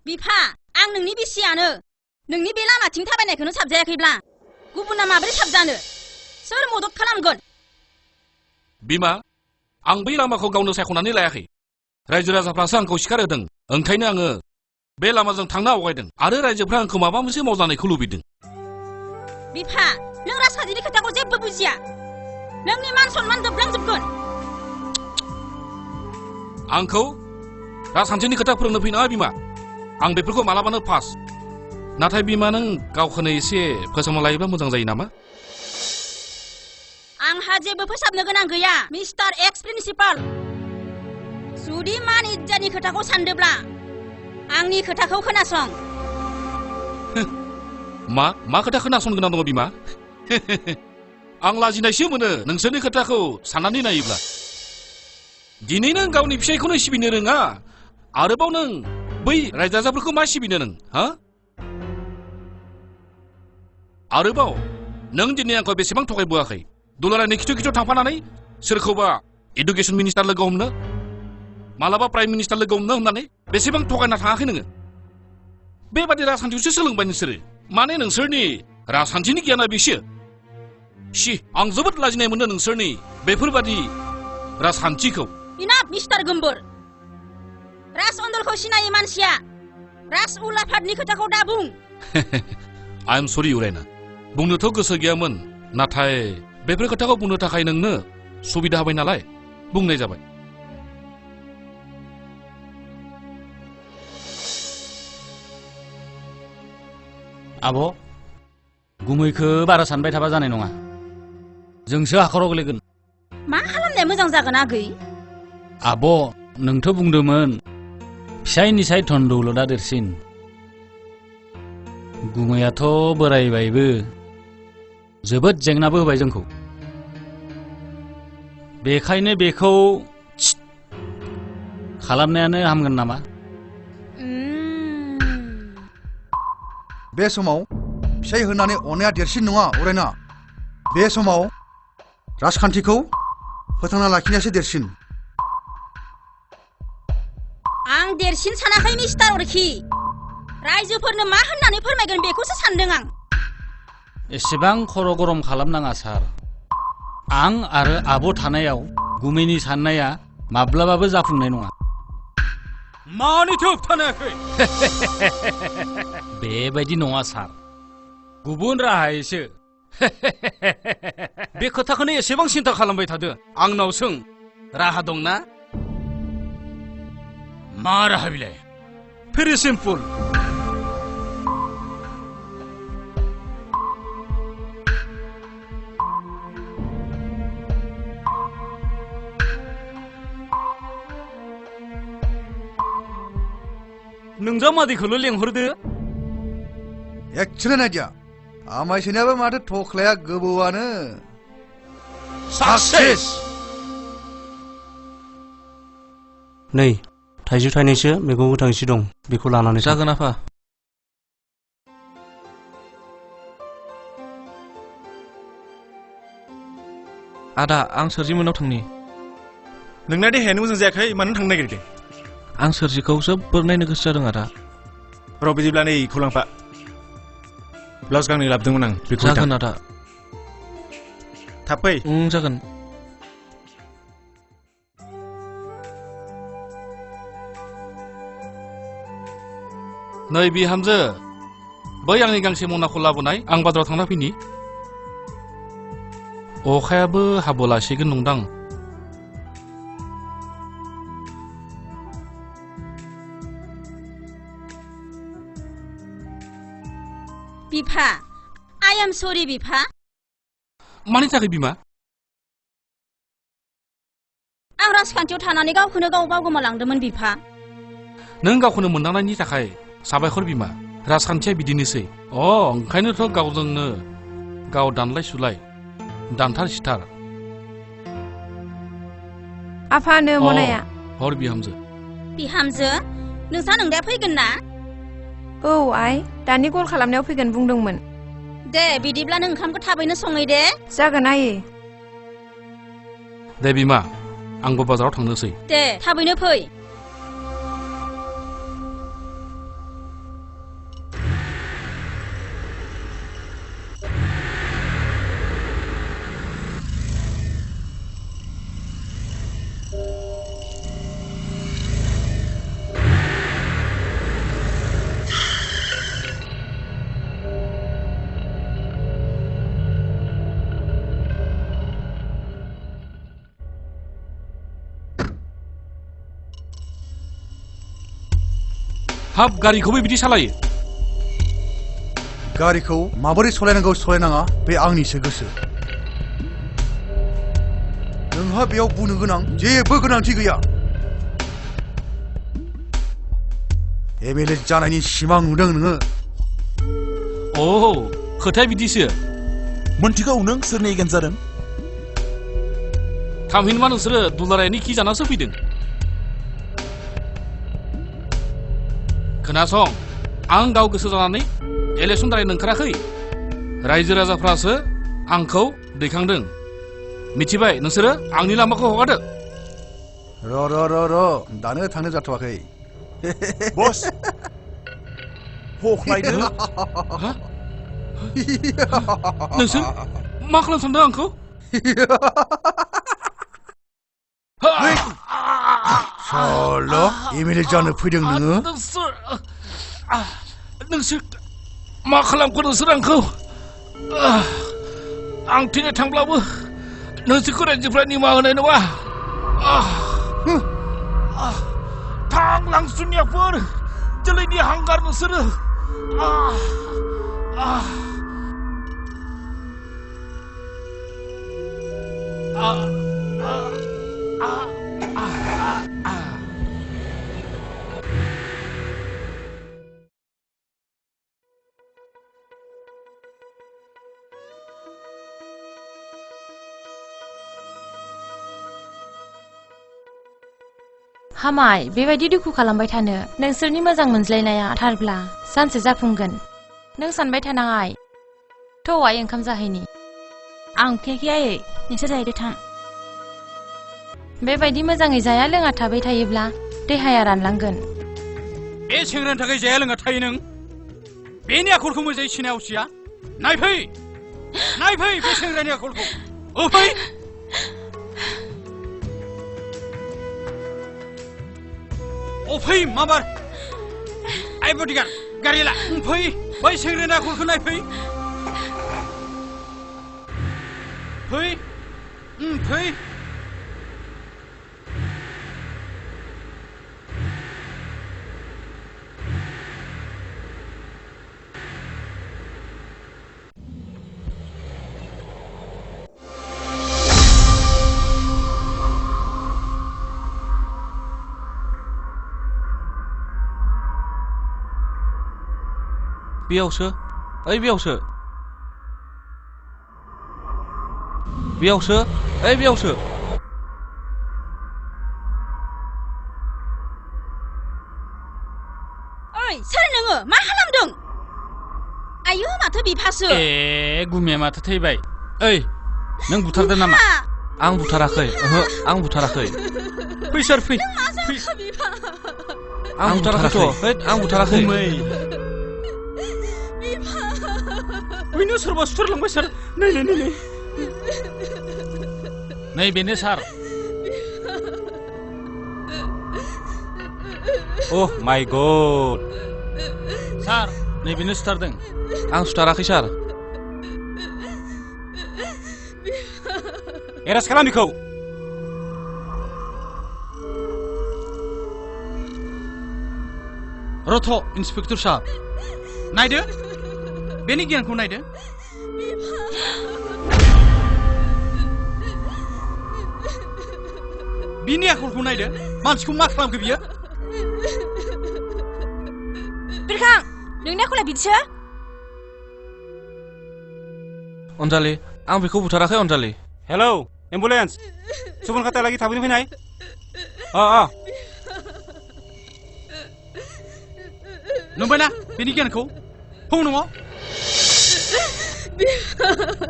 बिफा आं नोंनि बिसियानो नोंनि बे लामाथिं थाबायनायखौनो साबजायाखैब्ला गुबुना माबोरै साबजानो सोर मदद खालामगोन बिमा आं बै लामाखौ गावनो सायख'नानै लायाखै रायजो राजाफ्रासो आंखौ सिखार होदों ओंखायनो आङो बे लामाजों थांनो आवगायदों आरो रायजोफ्रा आंखौ माबा मोनसे मावजानायखौ लुबैदों बिफा नों राजखान्थिनि खोथाखौ जेबो बुजिया नोंनि मान सन्मान जोबलांजोबगोन आंखौ राजखान्थिनि खोथा फोरोंनो फैनाङा बिमा आं बेफोरखौ मालाबानो पास नाथाय बिमा नों गावखौनो एसे फोसावना लायोब्ला मोजां जायो नामा आंहा जेबो फोसाबनो गोनां गैया मिस्टार एक्स प्रिन्सिपाल जुदि मान इज्जतनि खोथाखौ सानदोब्ला आंनि खोथाखौ खोनासं मा खोथा खोनासंनो गोनां दङ बिमा आं लाजिनायसो मोनो नोंसोरनि खोथाखौ साननानै नायोब्ला दिनै नों गावनि फिसायखौनो सिबिनो रोङा आरोबाव नों बै रायजाजाफोरखौ मा सिबिनो नों हा आरोबाव नों दिनै आंखौ बेसेबां थगायबोआखै दुलारायनि खिथु खिथु थांफानानै सोरखौबा एडुकेसन मिनिस्टार लोगो हमनो मालाबा प्राइम मिनिस्टार लोगो हमनो होननानै बेसेबां थगायना थाङाखै नोङो बेबादि राजखान्थियावसो सोलोंबाय नोंसोरो माने नोंसोरनि राजखान्थिनि गियाना बेसो आं जोबोद लाजिनाय मोनो नोंसोरनि बेफोरबादि राजखान्थिखौ इनाफ मिस्टार गोम्बोर राज ओनसोलखौ सिनायै मानसिया राज उलाफादनि खोथाखौ दा बुं आइ एम सरि उरायना बुंनोथ' गोसो गैयामोन नाथाय बेफोर खोथाखौ बुंनो थाखाय नोंनो सुबिदा होबाय नालाय बुंनाय जाबाय आब' गुमैखौ बारा सानबाय थाबा जानाय नङा जोंसो हाखराव गोलैगोन मा खालामनाया मोजां जागोन आगै आब' नोंथ' बुंदोंमोन फिसायनिसाय धन दौलतआ देरसिन गुमैयाथ' बोरायबायबो जोबोद जेंनाबो होबाय जोंखौ बेखायनो बेखौ खालामनायानो हामगोन नामा बे समाव फिसाय होनानै अननाया देरसिन नङा उरायना बे समाव राजखान्थिखौ फोथांना लाखिनायासो देरसिन आं देरसिन सानाखै मिस्टार अरखि रायजोफोरनो मा होननानै फोरमायगोन बेखौसो सानदों आं एसेबां खर' गरम खालामनाङा सार आं आरो आब' थानायाव गुमैनि साननाया माब्लाबाबो जाफुंनाय नङा मानिथो होबथानायाखै बेबायदि नङा सार गुबुन राहायैसो बे खोथाखौनो एसेबां सिन्था खालामबाय थादो आंनाव सों राहा दंना मा राहा बिलाय भेरि सिम्पल नोंजामादैखौल' लेंहरदो एक्सलेन्ट आइडिया आमाइसोनियाबो माथो थख्लाया गोबौआनो साक्सेस नै थाइजौ थाइनैसो मैगं गोथां एसे दं बेखौ लानानै जागोन आफा आदा आं सोरजिमोननाव थांनि नोंना देहायानो मोजां जायाखै मानो थांनो नागिरदों आं सोरजिखौ जोबोर नायनो गोसो जादों आदा र' बिदिब्ला नै इखौ लांफा ब्लाउस गांनै लाबोदोंमोन आं बेखौ जागोन आदा थाब फै जागोन नै बिहामजो बै आंनि गांसे मनाखौ लाबोनाय आं बाजाराव थांना फैनि अखायाबो हाबोलासिगोन नंदां बिफा आइ एम सरि बिफा मानि थाखाय बिमा आं राजखान्थियाव थानानै गावखौनो गाव बावगोमालांदोंमोन बिफा नों गावखौनो मोनदांनायनि थाखाय साबायखर बिमा राजखान्थिया बिदिनोसै ओंखायनोथ' गावजोंनो गाव दानलाय सुलाय दानथार सिथार आफानो मनाया हर बिहामजो बिहामजो नोंसा नोंदाया फैगोन ना औ आइ दानि कल खालामनायाव फैगोन बुंदोंमोन दे बिदिब्ला नों ओंखामखौ थाबैनो सङै दे जागोन आयै दे बिमा आंबो बाजाराव थांनोसै दे थाबैनो फै हाब गारिखौबो बिदि सालायो गारिखौ माबोरै सालायनांगौ सालायनाङा बे आंनिसो गोसो नोंहा बेयाव बुंनो गोनां जेबो गोनांथि गैया एमएलए जानायनि सिमां नुदों नोङो अ खोथाया बिदिसो मोनथिगौ नों सोरनि एगेन्ट जादों थामहिनबा नोंसोरो दुलारायनि खि जानासो फैदों खोनासं आं गाव गोसो जानानै इलेक्सन दारायनो ओंखाराखै रायजो राजाफ्रासो आंखौ दैखांदों मिथिबाय नोंसोरो आंनि लामाखौ हगारदो र दानो थांनो जाथ'वाखै बस हख्लायदो नोंसोर मा खालामनो सानदों आंखौ साला एमएलए जानो फैदों नोङो नोंसोर मा खालामखो नोंसोर आंखौ आं थैनो थांब्लाबो नोंसोरखौ रायजोफ्रा निमाहा होनाय नङा थां लांसुनियाफोर जोलैनि हांगार नोंसोरो हामाय बेबायदि दुखु खालामबाय थानो नोंसोरनि मोजां मोनज्लायनाया थारब्ला सानसे जाफुंगोन नों सानबाय थानाङाय थौआय ओंखाम जाहैनि आं उखैयाखै आयै नोंसोर जाहैदो थां बेबायदि मोजाङै जाया लोङा थाबाय थायोब्ला देहाया रानलांगोन बे सेंग्रानि थाखाय जाया लोङा थायो नों बेनि आखलखौ मोजाङै सिनायावसिया नायफै बे सेंग्रानि आखलखौ फै फै माबार आइ बडिगार्ड गारि ला फै बै सेंग्रानि आखलखौ नायफै फै बेयावसो ओइ सोर नोङो मा खालामदों आयु माथो बिफासो ए गुमिया माथो थैबाय ओइ नों बुथारदों नामा आं बुथाराखै आं बुथाराखै फै सार फै आं बुथाराखै बैनो सोरबा सुथारलांबाय सार नै बेनो सार ओह माय गड सार नै बेनो सुथारदों आं सुथाराखै सार एरेस्ट खालाम बेखौ रथ' इन्सपेक्टर साहब नायदो बेनि गियानखौ नायदो बिनि आखलखौ नायदो मानसिखौ मा खालामखो बियो बिरखां नोंनि आखला बिदिसो अनजालि आं बेखौ बुथाराखै अनजालि हेलौ एम्बुलेन्स सुबुन खातायालागि थाबैनो फैनाय नुबायना बेनि गियानखौ न'आव